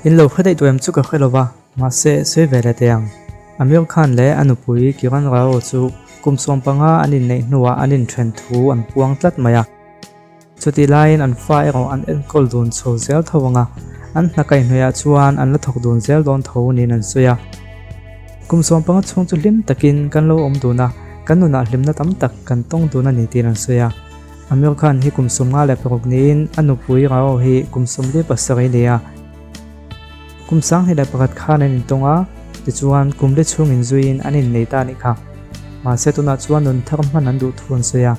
In lo hre daih tawh em chu ka hre lo va, mahse sawi ve leh teh ang. Amir Khan leh a nupui Kiran Rao chu kum 15 an inneih hnuah an inthen thu an puang tlat mai a. Chutih laiin an fa erawh an enkawl dun chho zel tho ang a, an hna kaihhnawihah chuan an la thawk dun zel dawn tho niin an sawi a. Kum 15 chhung chu hlim takin kan lo awm dun a, kan nunah hlimna tam tak kan tawng dun a ni tiin an sawi a. Amir Khan hi kum 56 niin a nupui Rao hi kum 47 a ni a. Kum 2001 khan an intawng a, tichuan kum li chhung inzuiin an innei ta a nih kha. Mahse tunah chuan nun thar hman an duh thu an sawi a,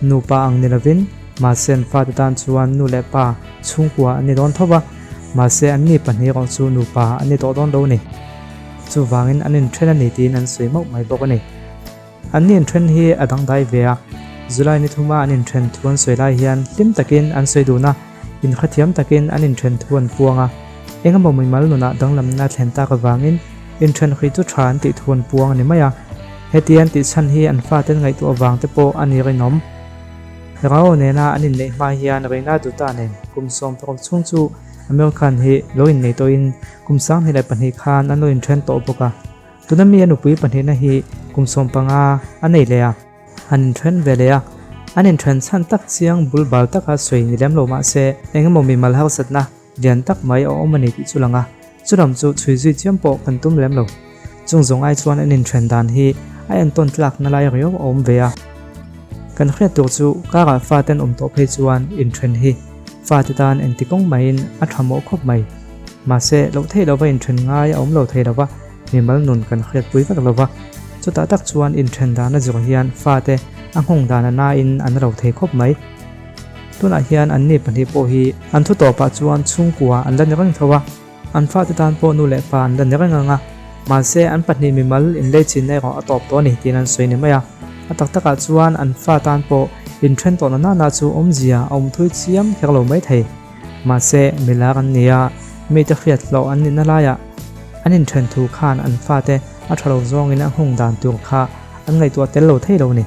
nupa ang ni lovin mahse an fate tan chuan nu leh pa chhungkua an ni dawn tho va, mahse anni pahnih erawh chu nupa an ni tawh dawn lo a ni. Chuvangin an inthen a ni tiin an sawi mauh mai bawk a ni. Anni inthen hi a dangdai ve a, July ni thuma an inthen thu an sawi lai hian hlim takin an sawi dun a, inhrethiam takin an inthen thu an puang a. Engemaw mimal nunah danglamna thlen tak avangin inthen hrih chu tha an tih thu an puang a ni mai a. Heti an tih chhan hi an faten ngaihtuah avang te pawh a ni rinawm. Rao nena an inneih hma hian Reena Dutta nen kum 16 chhung chu Amir Khan hi lo innei tawhin kum 2002 khan an lo inthen tawh bawk a. Tuna mi a nupui pahnihna hi kum 15 a nei leh a, an inthen ve leh a. An inthen chhan tak chiang bul bal taka sawi ni lem lo mah se, engemaw mimal harsatna lian tak mai a awm a ni tih chu lang a, chulam chu chhui zui chiam pawh kan tum lem lo. Chung zawng ai chuan an inthen dan hi a entawn tlakna lai riau a awm ve a. Kan hriat tur chu karah faten awm tawh phei chuan inthen hi fate tan engti kawng maiin a tha mawh khawp mai. Mahse, loh theih lova inthen ngai a awm lo thei lova, mimal nun kan hriatpui vek lova. Chutah tak chuan inthen dan a zir hian fate a nghawng dan a nain an ro thei khawp mai. Tunah hian anni pahnih pawh hi an thu tawpah chuan chhungkua an la ni reng tho a, an fate tan pawh nu leh pa an la ni reng ang a. Mahse, an pahnih mimal inleichinna erawh a tawp tawh a ni tiin an sawi ni mai a. A tak takah chuan an fa tan pawh inthen tawhna nana chu awmzia a awm thui chiam kher lo mai thei. Mahse, milar an ni a, mite hriat hlawh an nihna laiah an inthen thu khan an fate a tha lo zawngin a nghawng dan tur kha an ngaihtuah tel lo thei lo ni.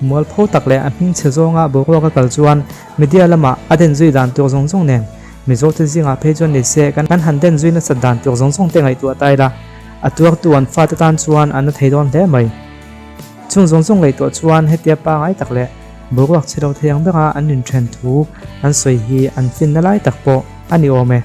Mualpho tak leh a hmingchhe zawnga boruak a kal chuan media lamah a den zui dan tur zawng zawng nen Mizote zingah phei chuan ni se kan han den zui nasat dan tur zawng zawng te ngaihtuah ta ila, a tuartu an fate tan chuan an na thei dawn hle mai. Chung zawng zawng ngaihtuah chuan hetia pangai tak leh Boruak chhe lo thei ang bera an inthen thu an sawi hi an finna lai tak pawh a ni awm e.